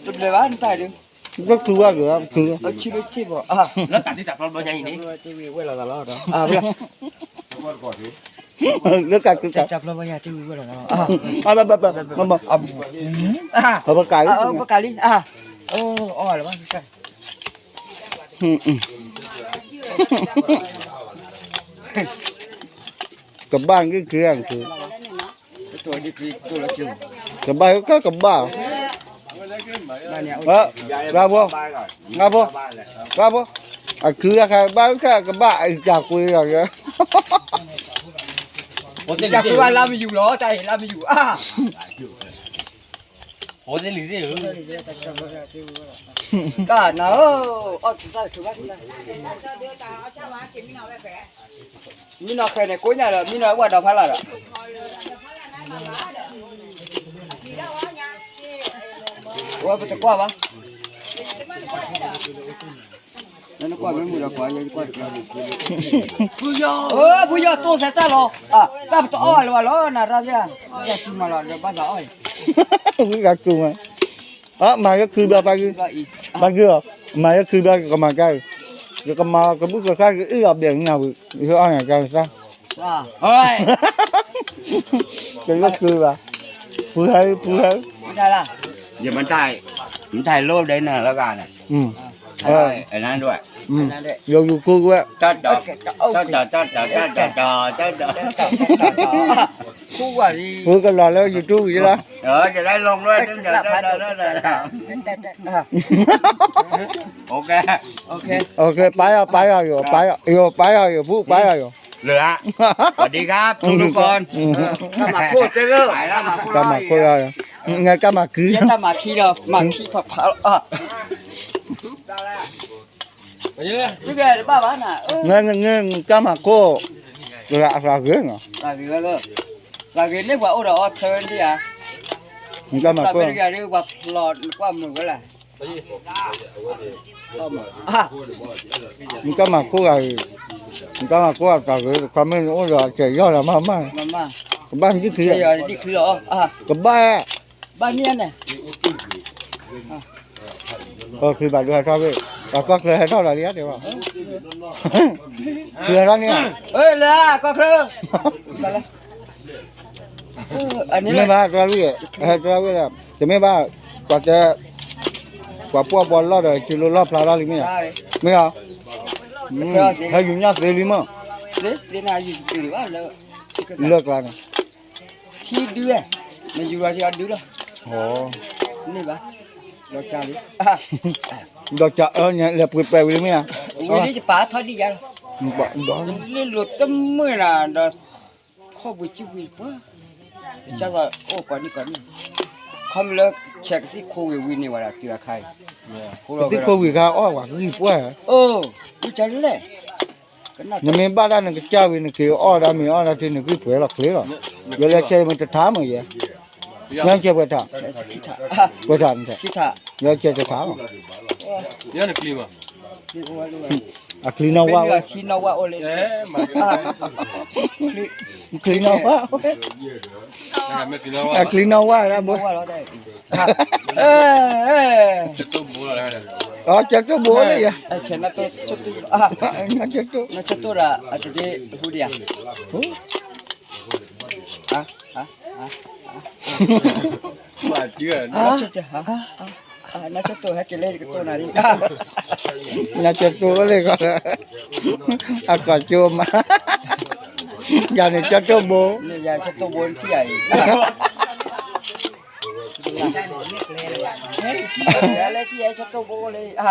တဘျဲးဘၣ်နတၢ်ဒုး, လၢခုဝဲက့ၤ, ခုဝဲ, ဆံလၢဆံဘၣ်, လၢတၢ်တံၢ်တၢ်ဖျီဘျီညါအံၤန့ၣ်, ဝဲလီၤသးလီၤ, လၢတၢ်တံၢ်တၢ်ဖျီဘျီညါတဝဲလီၤသးလီၤ, ပကးလံ, ပကးလံ, အီၣ်လၢၤဘၣ်, ကဘၣ်ဂ့ၢ်က့ၤ, ကဘၣ်ကဘၣ်, ဘၣ်ဖိ, ဘၣ်ဖိ, ဘၣ်ဖိ, အခုအခါဘၣ်ခါကဘၣ်အကကွေးလီၤ, ကကွေးဘၣ်လါမယူၤလီၤ, တၢ်အံၤလါမယူၤ, တၢ်နၤဧၢ, အီၣ်တၢ်ထူဘၣ်, မံနီၤဃဲန့ၣ် ကိးညါဒီး မံနီၤဝဲဒီးဖးလၢ်ဒီး, ဝဲပတကွၢ်ဘၣ်, နကွၢ်မ့ၢ်မုာ်ဒီးကွၢ်, ယကွၢ်တကျါ, ဖုယီၢ်တိၢ်စဲးတၢ်လီၤ, တၢ်ပတအီၣ်လၢၤဘၣ်လီၤ, နရၣ်ယၤ, ယၤစူၤမးလီၤ ဒီးဘၣ်သးအီၣ်အံၤ, ဝံသးစူၤမး, မၤယဲခုဘျီပၢ်ဂ့ၤ, ပၢ်ဂ့ၤအီၤ, မၤယဲခုဘျီယကမၤကါအံၤ, ယကမၤလီၤကဘုၣ်ကဆါကအ့ၣ်လီၤဘဲၣ်နၤဝံၤ, ယအီၣ်နၤကါကဆါ ကလၢာ်ကလၢာ်ဘၣ်, ပူၤဟဲ ပူၤဟဲ, ယမတၤ, မတၤလိၣ်ဒဲးနၤလၢဂၤန့ၣ်, ယယူၤကိးဝဲ, တၢ်တၢ်တၢ်တၢ်တၢ်တၢ်တၢ်တၢ်တၢ်တၢ်, ပူၤကလီၤလၢ YouTube ယလီၤ, ယဒၣ်လီၤလွဲၢ်, ပၢ်ယီၤ ပၢ်ယီၤ ယိၤ ပၢ်ယီၤ ယိၤ ပူၤ ပၢ်ယီၤ ယိၤ, လၢ สวัสดีครับ ทุกๆคน, တၢ်မၤခိၣ်တဲလၢ, တၢ်မၤခိၣ်လီၤ, တၢ်မၤခံ, တၢ်မၤခံဒီး မၤခံဖးဖးလီၤ, တဘၣ်ဘၣ်နၤ, တၢ်မၤခိၣ်, သးဂ့ၤနီၤ, သးဂ့ၤန့ၢ်ပှၤအိၣ်ဒီးအီၣ်ထၢဒံးဧါ, တၢ်မၤခိၣ်, ပှၤဖျီနကွၢ်မုာ်ဝဲလဲၣ် နတၢ်မၤခိၣ်ဂၤအံၤ, နတၢ်မၤခိၣ်ဂၤတၢ်ဂ့ၤ တခီမ့ၢ်နအိၣ်ဒီးအစဲးယီၢ်ဒီးမၤမး, ကဘၣ်နဒံၣ်ချံ, ကဘၣ်, ဘၣ်န့ၣ်န့ၣ်, ကီၢ်ချၢဘၣ်ဒိဟဲထီၣ်ဝဲ, ပှၤကီၢ်ချၢဟဲထီၣ်လီၤလံဧါတဲဘၣ်, ချၢဟဲထီၣ်န့ၣ်, လၢကီၢ်ချၢ မ့ၢ်ဘၣ်တရၣ်ဝံၣ်, ဟဲတရၣ်ဝံၣ်ဒီး တမ့ၢ်ဘၣ်, ပှၤတဲ, ပှၤပှီၢ်ပှၤလီၢ်ဒီး စုလိလီၢ်ဖျါထီၣ်လံမ့ၢ်ဧါ, မ့ၢ်ဧါ, ဟဲယူၤညၣ်သ့လံမး, လၢကျါန့ၣ်, ထံဒု, မယူၤလီၤထံအီၤဒုလီၤ, မ့ၢ်ဘၣ်, ဒီးကလံ, ဒီးကလၢလဲၤပှ့ၤပဲာ်ဝံၤလံမ့ၢ်ဧါ, ဝံၤလံယပာ်ထီၣ်ဒံးယၤလီၤ, လ့လိာ်တမုာ်နၤဒီး ခီၣ်ဘှံးကံၣ်ဘှံးပှၢ်, ကၢ်သိးအိၣ်ကိးနံၣ်ကိးနံၣ်, ခီမ့ၢ်လၢ ဆဲးကသံၣ်ခိဝံၤဝံၤန့ၢ်ဝဲဒၣ်တုၤအခါအံၤ, ကသံၣ်ခိဝံၤခါအီၣ်ဝဲဂံၢ်ပှၢ်, အိၣ်ကၢ်လဲၣ်, နမ့ၢ်ဘၣ်ဒၣ်နကစၢ်ဝံၤနက့ၤအီၣ်ဒၣ်မ့ၤအီၣ်ဒၣ်ထံနဂံၢ်ပှဲၤလီၤချ့လီၤ, ယလဲၤဆဲးမ့ၢ်တထါမ့ၢ်ယဲ, ညါဆဲးပှဲၤထါ, ပှဲၤထါ, ယလဲၤဆဲးတထါလီၤ အချံနီၣ်ဝါ, ချံနီၣ်ဝါ, အချံနီၣ်ဝါဒၣ်ဘိ, အကၠိတိၢ်ဘိလၢယ, နကၠိတိၢ်, နကၠိတိၢ်ဒၣ်အတဒ့ဟူဒံးဧါ, နကၠိတိၢ်ဟဲက့ၤလၢယကတိၢ်နၤလံ, နကၠိတိၢ်လၢကီး, အကီၢ်ကၠိမး, ယၤန့ၣ်ကၠိတိၢ်ဘိ, ယၤကၠိတိၢ်ဘိနထံၣ်ယၤအံၤ လၢထံၣ်ယၤကၠိတိၢ်ဘိလၢ,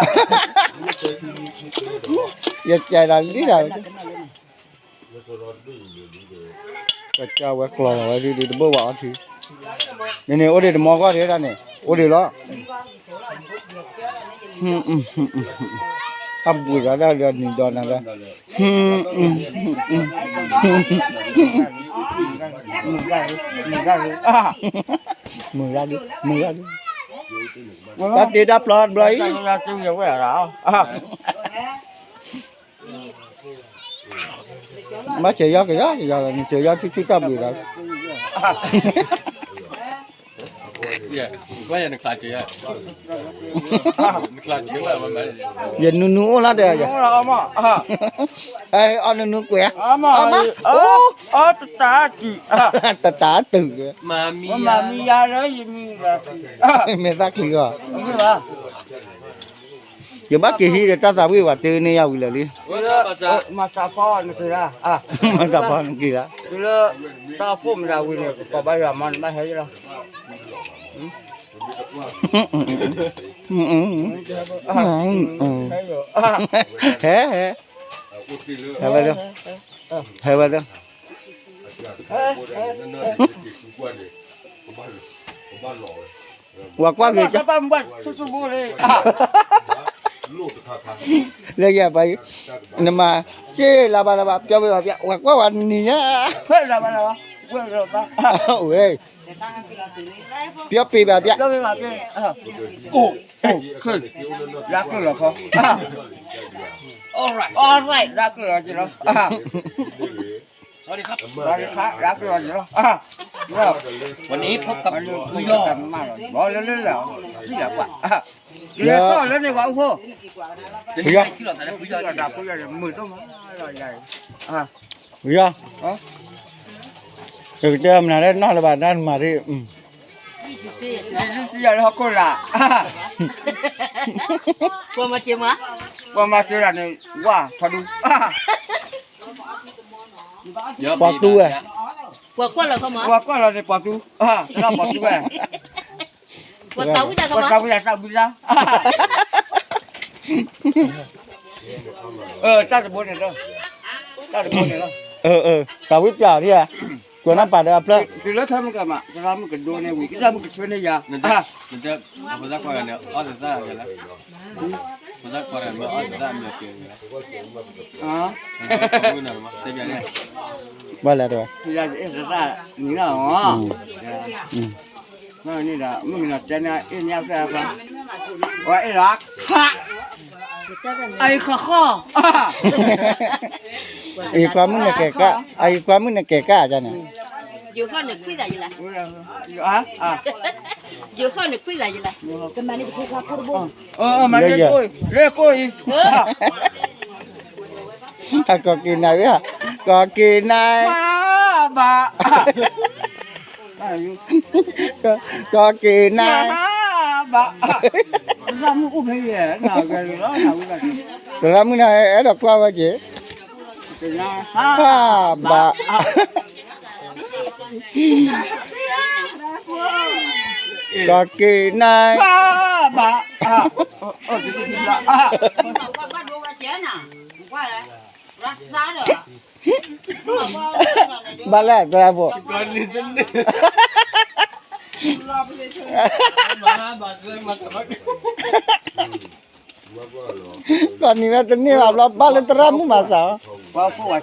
ယကဲဒၣ်လံဒၣ်, ကစၢ်ဝဲကျီၤလီၤဝဲဒ်တဘိဘၣ်အီထံ, န့ၣ်န့ၣ် အိၣ်ဒံးတမီၤဂီၢ်ဒံးဒၣ်န့ၣ် အိၣ်ဒံးလီၤ, အဘှံးဒီးဒၣ်ဒီးနံၤဒီးနၤဒီး, မုာ်ရၣ်ဒုး, မုာ်ရၣ်ဒုး, တၢ်တ့တၢ်ဖျီတဘျီအံၤ ဘၣ်စၢၤယီၤကယီကယီလီၤ, နစၢၤယီၤဆူၣ်ဆူၣ်တၢ်ဘှံးဒီး, ယနူနူအိၣ်လီၤဒီး, အီၣ်နူနူကွဲး, တတၤတုၤ, မၤမံယၤလၢယမံ, မ့ၢ်သးချံဂီၢ်, ယဘၣ်က့ၤဟံးဒီးတၢ်သးဝံၣ်ဝဲတုၤန့ၣ်ယၤဝံၤလၢာ်လံ, မၤသးဖီနက့ၤလၢ, မၤသးဖီနက့ၤလၢ, တုၤလၢတၢ်အိၣ်ဖှိၣ်မတၤဝံၤန့ၣ် ကကိးဘၣ်ယၤမၤနဘၣ်ဟဲလီၤ. ဟဲ, ဟဲ, ဟဲဝဲဒၣ်, ဟဲဝဲဒၣ်, ဝၤကွၢ်ဂ့ၤ, လၢယၤပှၤ, နမၤ, က့လၢဘၣ်လၢဘၣ် ပျီပ့ၤဘၣ်ပျီ ဝၤကွၢ်ဝဲနံၤညါ, ဝဲ, ပျီပ့ၤဘၣ်ပျီ, လၢကျၢၢ်လီၤခီ, လၢကျၢၢ်လီၤက့ၤလီၤ, လၢကျၢၢ်လီၤက့ၤလီၤ, လၢကျၢၢ်လီၤ, လၢလၢလၢ, လၢန့ၣ်ဝဲအိၣ်ဖိ, လၢလၢလၢ, မုာ်တမးလီၤယၤ, ယကတဲမနုၤလၢနီၢ်လၢၤဘၣ် တၢ်မၤဒ်, ယစံးယၤလၢဟီၣ်ခိၣ်လာ်, ပှၤမၤစၢၤတၢ်န့ၣ် ဝါထီဒူ, ပှၤတူဝဲ, ပှၤကွၢ်လီၤန့ၣ် ပှၤတူ, လၢပှၤတူဝဲ, ပှၤသးဝံၣ်တၢ်သးဝံၣ်တၢ်, တၢ်တဘိန့ၣ်, တၢ်တဘိန့ၣ်လီၤ, သးဝံၣ်ပျၢ်ဒ်ဧါ, ကွဲးနီၣ်ပာ်ဒီးအဖျၢၣ်, တုၤလၢထီမုၢ်ကမး သရၣ်မုၣ်ကဒိန့ၢ်ဝံၤ ကစၢ်မုၣ်ကဆှၢန့ၢ်ယၤ, ပသးကွၢ်ဂၤန့ၣ် အီၣ်သးယၤလၢ, ပသးကွၢ်ဂၤန့ၣ် အီၣ်သးမ့ၢ်ကဲ, ဘၣ်လဲၣ်တဝဲ, နံၤလီၤ, န့ၣ်ဒီး မုၢ်ကနီၤတဲန့ၣ် အ့ၣ်ညါဖဲအဖါ, ဝဲအ့ၣ်လီၤ, အအံၤဃီဃီ, အံၤကွၢ်မုၣ်န့ၣ်ကဲကၢ်, အအံၤကွၢ်မုၣ်န့ၣ်ကဲကၢ်န့ၣ်, ယိၤဟီၣ်န့ၣ်ခွံသးယလၢ, ယိၤဟီၣ်န့ၣ်ခွံသးယလၢ, မၤန့ၢ်ကိၢ်အံၤ, ကီၢ်က့ၤနၤ, ကီၢ်က့ၤနၤ, ဘၣ်, သရၣ်မုၣ်န့ၣ် အဲၣ်ဒိးကွၢ်ဝဲက့ၤ, ဟါဘၣ်, ကီၢ်က့ၤနၤ, ဘၣ်, ဘၣ်လဲၣ်သရၣ်ဖိ, ကီၢ်နံၤဝဲတန့ၢ်ဘၣ်ဘျီ ဘၣ်လၢသရၣ်မုၣ်မၤစၢၤ, ကီၢ်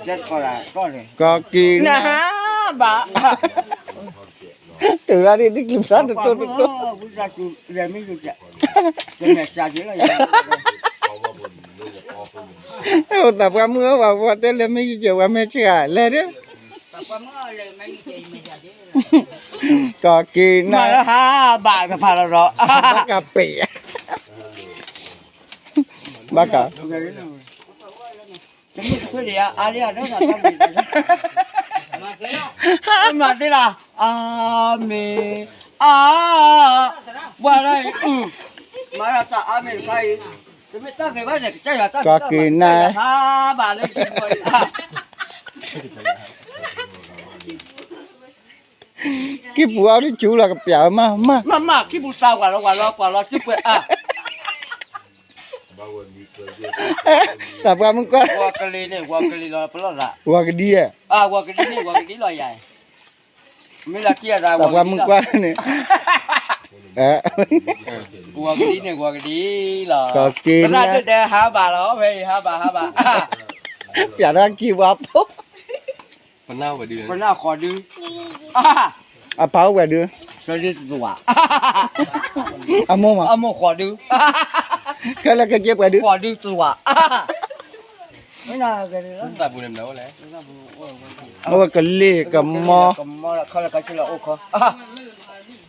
က့ၤနၤ, ဘၣ်, တုၤရၣ်ဒ် ဒ်ကျံၤဖျါတတိၢ်တတိၢ်, သးပှၢ်မုၣ်ဧၢ ပှၤတဲလဲၤမ့ၢ်ယကဲ ပှၤမ့ၢ်ဆှၢလဲၤဒီး, ကီၢ်က့ၤနၤ, မၤလၢဟါဘၣ်ကဖးလီၤဒီး, ဘၣ်ကပ့ၤ, ဘၣ်က, တမ့ၢ်တခွ့ဒံးအါလံ, မၤသ့လီၤ, အါမ့ၢ်, အါ, ပှၤလၢအံၤ, မၤလၢတၢ်အါမ့ၢ်တခါအံၤ, တမ့ၢ်တၢ်ဂ့ၤဘၣ်န့ၣ် ကစၢ်ယွၤတၢ်ဂ့ၤတၢ်ဘၣ် ဟါဘၣ်လၢယံၤ, ခံပူၤအီၤဒ်စူၤလီၤကပျးမး, မးမး ခံပူၤသးဝးလီၤဝးလီၤကွၢ်လီၤစုပှဲၤအါ, သးပှၢ်မုၣ်ကွၢ်, ဝၤကလံၤန့ၣ် ဝၤကလံၤလီၤပလီၢ်သး, ဝၤကဒံဧါ, ဝၤကဒံန့ၣ် ဝၤကဒံလီၤယၤ, မ့ၢ်လၢခံသးပှၢ်မုၣ်ကွၢ်န့ၣ်, ဝၤကဒံန့ၣ် ဝၤကဒံလီၤ, သရၣ်ဒိၣ်တဲဟါဘၣ်လီၤ ဖဲအံၤ ဟါဘၣ် ဟါဘၣ်, ပျးထီၣ်ခံပှၤဖိ ပနၢ်ဃီၤဒု, အဖါအိၣ်ပှဲၤဒု, အမိၢ်မး, အမိၢ်ဃီၤဒု, ခဲလၢာ်ခဲဆ့ပှဲၤဒု, ဃီၤဒုသဝး, အိၣ်ဝဲကလ့ၢ်ကမီ,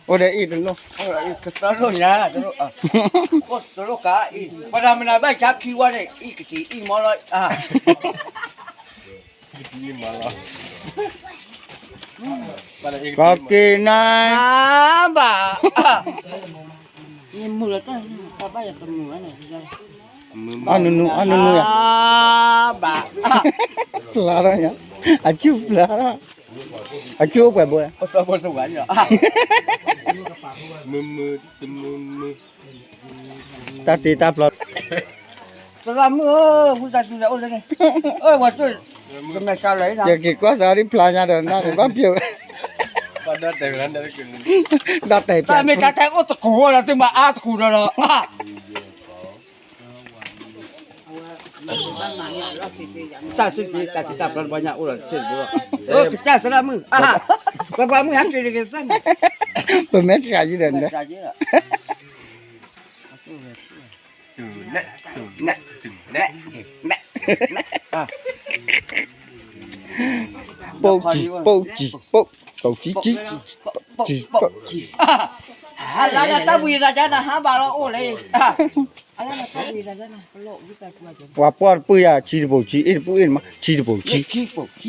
အိၣ် အိၣ်ဒီးအံၤတလိၣ်, ကသၢလိၣ်ညါ, တလိၣ်ကါအံၤ, ပှၤတၢ်မနုၤဘၣ်ဆါခံဝါန့ၣ် အံၤကသံၣ်အံၤမီလီၤ, ကီက့ၤနၤ, ဘၣ်, မုာ်လီၤတၢ်, တၢ်ဘၣ်ယတမုာ်ဘၣ်န့ၣ်, အနူနူ အနူနူယၤ, ဘၣ်, ဖျါထီၣ်ညါ, အဆူၣ်ဖျါထီၣ်, အဆူၣ်အိၣ်ပှဲၤဘိ, တၢ်တ့တၢ်ဖျီ သရၣ်မုၣ်ဧၢ, ဝံသးစူၤလဲၤအိၣ်လၢန့ၣ်, အၢ ပှၤစိၣ်, ကမဲာ်ဆှးလၢာ်, ယက့ၤကွၢ်စးဒ်ဖျါညါဒီးနၤန့ၣ် ဘၣ်ပျိာ်, ဒီးတဲာ်ဖျါ, တၢ်မ့ၢ်တၢ်တဲအိၣ်တကိးဒီးသုမၤအါတကိးဒီးလီၤ, တၢ်စ့ၢ်ကီး တၢ်တ့တၢ်ဖျီတဘျီညါအိၣ်ဒီးစ့ၢ်ကီး, ကစၢ်သရၣ်မုၣ်, သရၣ်မုၣ်ဟဲက့ၤတက့ၤသၢန့ၣ်, ပမဲာ်ဆှးယံၤဒီးနၤ ပုၢ်ကံ, ပုၢ်ကံ, ပုၢ်, ပုၢ်ကံကံ, ပုၢ်ကံ, ပုၢ်ကံ, အလါနတၢ်ဘှံးသးကါနဟးဘၣ်လီၤအိၣ်လၢ, ပှၤပှီၢ်တပုၢ်ယၤ ဆံတပိာ်ဆံ, အ့ၣ်တပုၢ်အ့ၣ်တမး, ဆံတပိာ်ဆံ, ခံပိာ်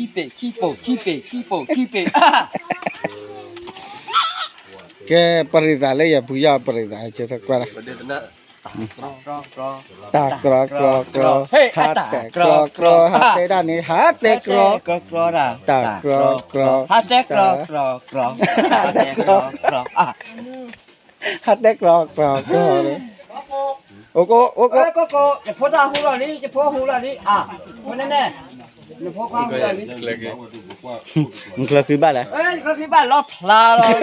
ခံပ့ၤ, ခံပိာ်ခံပ့ၤ, ခံပိာ်ခံပ့ၤ, ကဲ ပရံသးလၢယၤဖုယီၢ်ပရံသး ကဲသကွၢ်ဒၣ် တၢ်ကြီကြီကြီ, ဟးတဲကြီကြီ, ဟးတဲဒၣ်န့ၣ် ဟးတဲကြီကြီ, တၢ်ကြီကြီ, ဟးတဲကြီကြီကြီ, ဟးတဲကြီကြီကြီ, ဟးတဲကြီကြီကြီ, အိၣ်ကိးအိၣ်ကိး, ယဖိတၢ်ဟူလီၤလံ ယဖိဟူလီၤလံ, ဖိန့ၣ်န့ၣ်, နဖိခွါဟူလီၤလံ, နချၢဃံဘၣ်လဲၣ်, နချၢဃံဘၣ်လီၤဖျါလီၤ,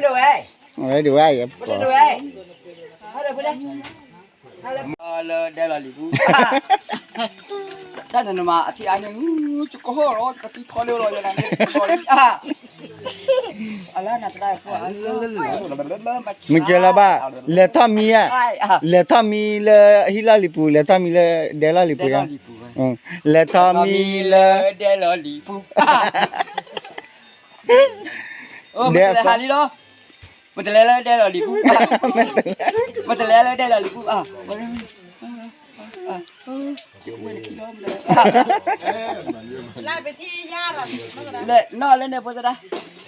ဒိဝဲ ဒိဝဲ လၢဒဲလီၤလံၤပူၤ, တၢ်နနမၤအထံအါန့ၣ် ယကဟီၣ်လီၤ ယကသံထီလၢလီၤ ယနၤန့ၣ်လီၤလံ, မုၢ်ကဲလီၤဘၣ်, လဲၤထီၣ်မံဧါ, လဲၤထီၣ်မံလၢဟံၣ်လီၢ်လံၤပူၤ လဲၤထီၣ်မံလၢဒဲလီၢ်လံၤပူၤ, လဲၤထီၣ်မံလၢဒဲလီၢ်လံၤပူၤ, ဒဲဟးလံလီၤ, ပတလဲၤလၢဒဲလီၢ်လံၤပူၤ, ပတလဲၤလၢဒဲလီၢ်လံၤပူၤ, လၢပထံၣ်ယါလီၤ, လဲၤနီၢ်လၢန့ၣ်ဖိသဒၣ်,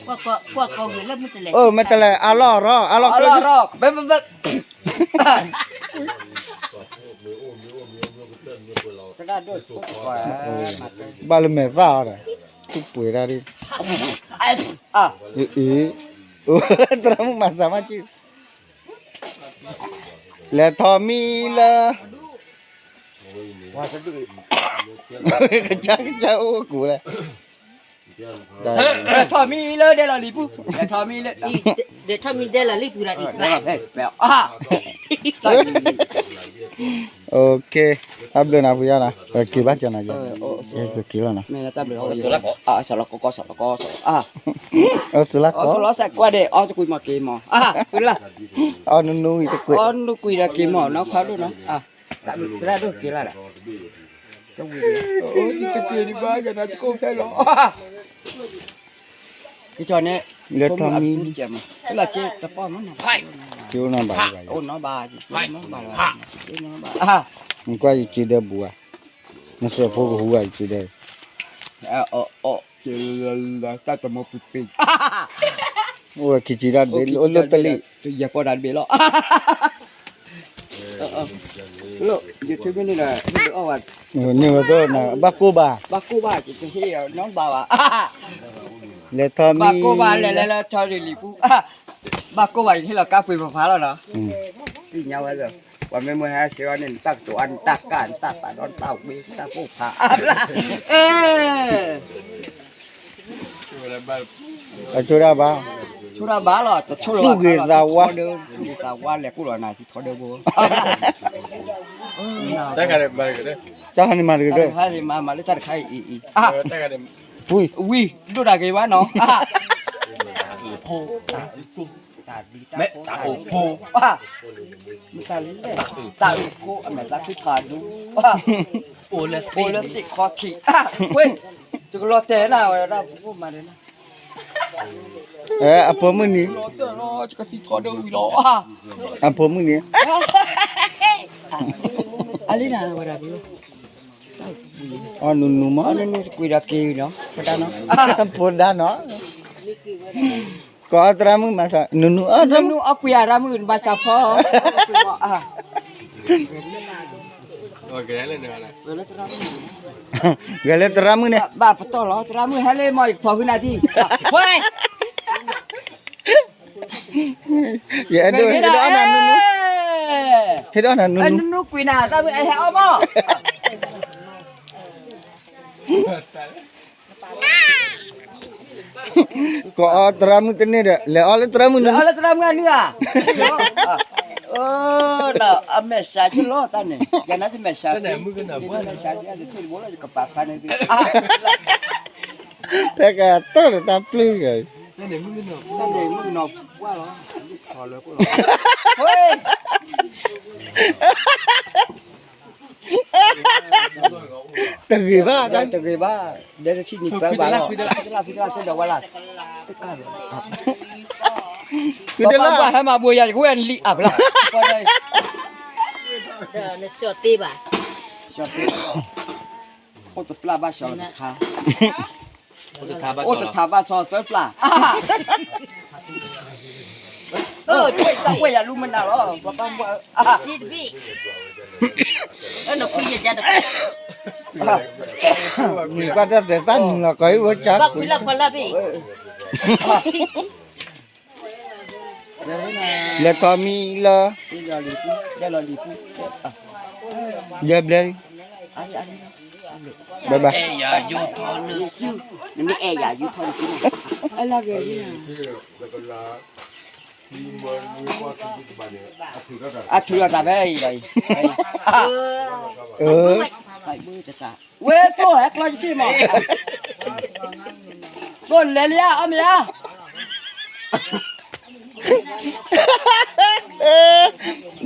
ကွၢ်ကီဂ့ၤလၢမ့ၢ်တလဲၤ, မ့ၢ်တလဲၤ အလီၢ်ရီ အလီၢ်ရီ, ဘၣ်လၢမဲာ်သၣ်အီၤဒီး, ထူၣ်ပှဲၤဒၣ်ဒ်, အ့, သရၣ်မုၣ်မၤစၢၤမးက့ၤ, လဲၤထီၣ်မံလၢ ကစၢ်ကစၢ်အိၣ်ကိးလဲၣ်, လဲၤထီၣ်မံလၢဒဲလီၢ်လံၤပူၤ, လဲၤထီၣ်မံလၢ, လဲၤထီၣ်မံဒဲလီၢ်လံၤပူၤဒီးအံၤ, တၢ်ဘျုးနၤဖုယါနီၤ, က့ၤဘၣ်ကနီၤ, ကက့ၤလီၤနီၤ, စီၤလီၤကီကီ, စီၤလီၤကီ, စီၤလီၤစဲးကွၢ်ဒဲး အီတကွံမီၤက့ၤမီၤ, အီနူနူဝံၤတကွံ, အီနူနူကွံဒီးက့ၤမီၤနီၤ ခီဒိၣ်နီၤ, သရၣ်ဒိၣ်က့ၤလီၤဒီး, တက့ၤဒံးဘၣ်ယၤနၤတကိၢ်ဖဲလီၤ, ကန့ၣ်, လဲၤထီၣ်မံ, လၢက့တပီၢ်မး, ကအိၣ်နီဘၣ်, နကွၢ်ယက့ဒၢဘူးဧါ, နစဲးဖိကဟူဧါယက့ဒၢ, တၢ်တမီပံပံ, အိၣ်ဝဲခံဆံတၢ်တဘ့ၣ် အိၣ်လၢတလံၣ်, ယဲၢ်ပီၢ်တၢ်တဘ့ၣ်လီၤ, ယထံမ့ၢ်န့ၣ်ဒီး, န့ၣ်ဝဲဒၣ်, ဘၣ်ကိၢ်ဘၣ်, ဘၣ်ကိၢ်ဘၣ်, ယတဟ့ၣ်နီဘၣ်ဘၣ်, လဲၤထီၣ်မံ, ဘၣ်ကိၢ်ဘၣ်လဲၤလဲၤလၢထီၣ်လံၤပူၤ, ဘၣ်ကိၢ်ဘၣ်ယဟ့ၣ်လီၤကါပှ့ၤဖးဖးလီၤနီၤ, သ့ၣ်ညါဝဲလၢ, ပှၤမ့ၢ်မုၢ်ဟဲဆှၢအီၤန့ၣ် နတၢ်ကတိၤအါ နတၢ်ကၢ် နတၢ်ပာ်ဒီး နတၢ်ဝ့ နတၢ်ပိၢ်ဖး, အဆိဒၣ်ဘၣ်, ဆိဒၣ်ဘၣ်လီၤ, တဆိလီၤ, သူၣ်ဂ့ၤသးဝါ, သူၣ်ဂ့ၤသးဝါလဲၤကိၣ်လီၤနၤ ထီဒၢဘိ, တၢ်ခါန့ၣ်မၤတဂ့ၤ, တၢ်ခါန့ၣ်မၤတဂ့ၤ, မၤလၢတၢ်တခါအံၤအံၤ, ဝံၤ, ဒိၣ်တၢ်ဂ့ၤဘၣ်နီၤ, တၢ်အိၣ်ဖိ, တၢ်အိၣ်ဖိအမဲာ်သၣ်ခုၣ်ဖးဒိၣ်, အိၣ်လၢသ့ၣ်ခီထံး, ယကလီၤတဲာ်နၤဝဲဒၣ် ပှၤမၤဒၣ်နၤ အဖိမုၣ်န့ၣ်, အဖိမုၣ်န့ၣ်, အနူနူမ့ၢ်, ကွံာ်ဒီးက့ၤနီၤ, ဖိဒါနီၤ, ကိးအီၤသရၣ်မုၣ်မၤစၢၤ, နူနူအီၤသရၣ်မုၣ်, အီၣ်ကွံာ်အရၣ်မုၣ်မၤစၢၤဖီ, ကွံာ်မ့ၢ်, ဂဲၤလၢသရၣ်မုၣ်န့ၣ်, ဘၣ်ပတီၢ်လီၤ, သရၣ်မုၣ်ဟဲလၢမ့ၢ်ယကဖီၣ်ဃုနၤထံ, ဝဲ ယအဲၣ်ဒိးဟ့ၣ်ဒီးအီၣ်နၤနူနူ, ဟ့ၣ်ဒီးအီၣ်နၤနူနူ, နူနူကွံာ်နၤ သရၣ်မုၣ်အဲၣ်ဟဲအီၣ်မး, ကိးအီၤသရၣ်မုၣ်တန့ၢ်ဒီး လဲၤအီၣ်လၢသရၣ်မုၣ်နူနူ, လဲၤအီၣ်လၢသရၣ်မုၣ်အနုၢ်ဧါ, အမဲာ်ဆှးယလီၤတၢ်န့ၣ်, ယနတမဲာ်ဆှး, မဲာ်ဆှးယတထံၣ်တဘိလၢယကပာ်ဖျါန့ၣ်, ဖဲကတီၢ်ဒီးတၢ်ပျုၢ်ဂၤအံၤ, တၢ်န့ၣ်မုၣ်ကနီၤပှၢ်လီၤ, လၢခီလၢကိၣ်လီၤ, တဂ့ၤဘၣ်, တဂ့ၤဘၣ်, ဒဲတထံၣ်န့ၣ်ကျဲဘၣ်လီၤ, ဖံတလၢ်ဖံတလၢ်သ့ဒီးဝဲလၢ်, တကၢ်လီၤ, ဖံတလၢ်ဟဲမၤဘိယၤ ယကဝဲၢ်လံအါဖျါ, နစီၤတ့ဘၣ်, အိၣ်တပျၢ်ဘၣ်စီၤလီၤတခါ, အိၣ်တထးဘၣ်စီၤလီၤတခါ, တၢ်ဝဲၢ်ယၤလူမနုၤလီၤ, ပှၤဘၣ်မူ, နကွၢ်တၢ်သဲးတၢ်နုာ်လီၤ ကီၤအံၤဝဲကၢ်ကွံာ်, လဲၤထီၣ်မံလၢ, ယဲဘျဲ, ဘဲဘဲ, နမ့ၢ်အဲၣ်ယၤယူထီၣ်န့ၣ်, အထုးလီၤတၢ်ဖဲအံၤဒီးအံၤ, ဝဲသိဟဲကျီယထံၣ်မး, သိလဲၤလံဧါ အီၣ်မ့ၢ်ဧါ,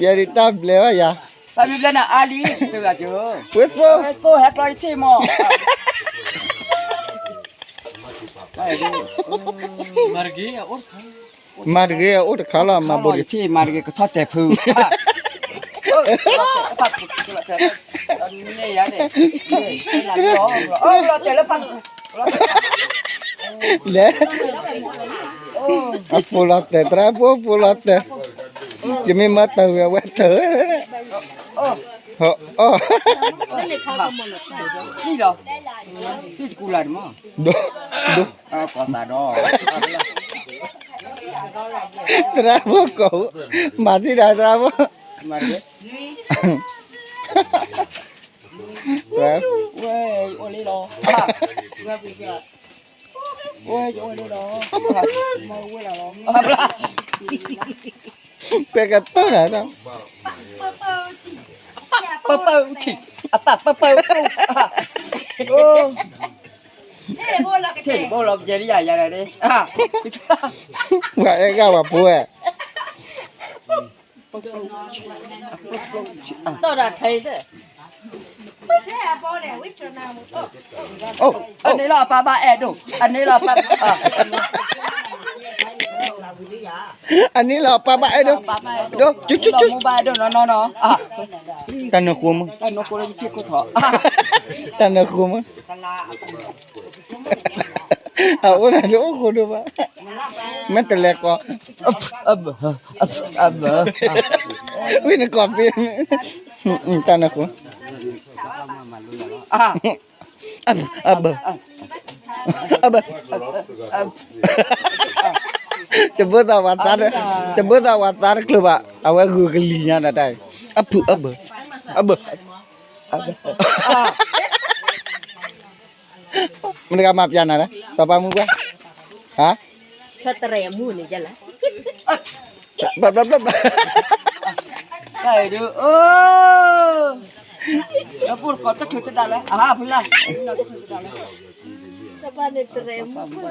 ယဲဒၣ်တၢ်ဘျဲဘၣ်ယၤ, တၢ်ဘျဲဘျဲနၤအါလံ, တဂၤကၢ, ဝဲသိ, ဝဲသိဟဲကျီယထံၣ်မး, မၤတဂ့ၤ အိၣ်တခါလီၤ, မၤဘိတဂ့ၤ, မၤတဂ့ၤ ကထီၣ်တဲာ်ဖု, န့ၢ်ယၤန့ၣ်, လဲၤ, အဖိလီၤတဲာ် သရၣ်ဖိဖိလီၤတဲာ်, ယမ့ၢ်မၤတၢ်ဝဲအဝဲတၢ်, အီၣ်, သံလီၤ, သံတကူလၢ်တမး, ဒိ, ဒိ, သရၣ်ဖိကိး, မၤသံဒီးသရၣ်ဖိ, ဝဲအိၣ်လံလီၤ, ဝဲအိၣ်လံလီၤ, မၤဝဲလီၤ, ပကတိၢ်နၤ, ပပၢၢ်ဆံး, အပၢ်ပပၢၢ်, အိၣ်, ထံၣ်ဘိလီၤကယဲလံယၤယၤဒၣ်န့ၣ်, ပှၤအဲၣ်ဂၢ်ဝဲဖိဝဲ, တီၢ်တၢ်ထဲအံၤ, အန့ၣ်လီၤအပၢ်ဘၣ်အဲၣ်ဒိၣ်, အန့ၣ်လီၤ, အန့ၣ်လီၤအပၢ်ဘၣ်အဲၣ်ဒိၣ်, ဒိၣ်ကၠူကၠူကၠူ, တၢ်နၢဃိမ့ၢ်, တၢ်နၢဃိမ့ၢ်, အအိၣ်ဒၣ်ဒိၣ်အိၣ်ဃိဒိၣ်ဘၣ်, မ့ၢ်တလဲၤကိး, ဝံၣ်နကိးသ့, တၢ်နၢဃိ, အဘၢ, အဘၢ, တဘၣ်သးဝဲသး, တဘၣ်သးဝဲသးတကျိၤဘၣ်, အဝဲဂုာ်ကလံၤညါဒၣ်တၢ်အံၤ, အဖုအဘၢ, အဘၢ, မတၤဂၤမၤပျးနၤလဲၣ်, သးပှၢ်မုၣ်ပှၢ်, ဟါ, ဘျီဘျီဘျီဘျီ, တၢ်အံၤဒုး, လၢပူၤတကိးတချုးတဒၣ်လဲၣ်, အဟးဖုလၢ်, တဘၣ်န့ၣ်တရဲမုၣ်ဖုဂ့ၤ,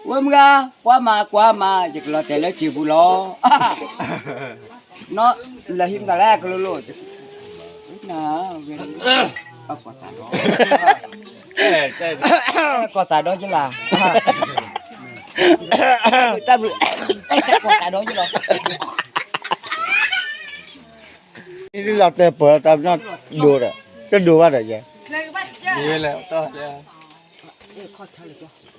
ဝဲမုၢ်ဂၤ, ကွၢ်မၤကွၢ်မၤ ယကလီၤတဲာ်လၢစံာ်ပူၤလီၤ, နီၢ်, လၢဟံၣ်မတၤလဲၣ်ကလိလိၣ်, န, ကီၢ်သးဒီကလါ, တၢ်ဘျုး, ကီၢ်သးဒီကလါ, လီၤတဲာ်ပၢၢ်တၢ်ပနီၣ်ဒိၣ်ဒီး, တဒိၣ်ဘၣ်ဒီးယဲ,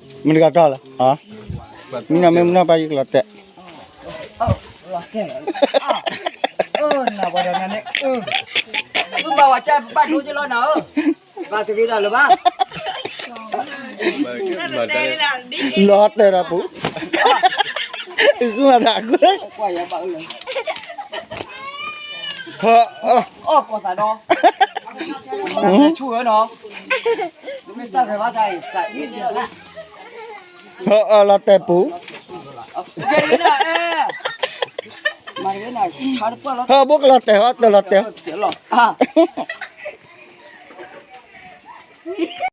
မ့ၢ်တကတီၢ်လၢ, မ့ၢ်နီၢ်မ့ၢ်မ့ၢ်နီၢ်ပၢ်ယကလီၤတဲာ် လီၤတဲာ်လီၤ, နဘၣ်ဒီးနန့ၣ်, ဘၣ်ဝဲကဘၣ်ဒိကလီနၤဧၢ, ဘၣ်တဂ့ၤဒၣ်လၢၤဘၣ်, လီၤတဲာ်ဒီးပူၤ, ဃုမၤသးကွၢ်, အီၣ်ကီၢ်သးဒီ, ဆူၣ်ဝဲနီၤ, မ့ၢ်တၢ်ဂဲၤဘၣ်တၢ်အံၤ, လီၤတဲာ်ပူၤ, ဟဲဘိကလီၤတဲာ်ဟီ တလီၤတဲာ်, ဟဲ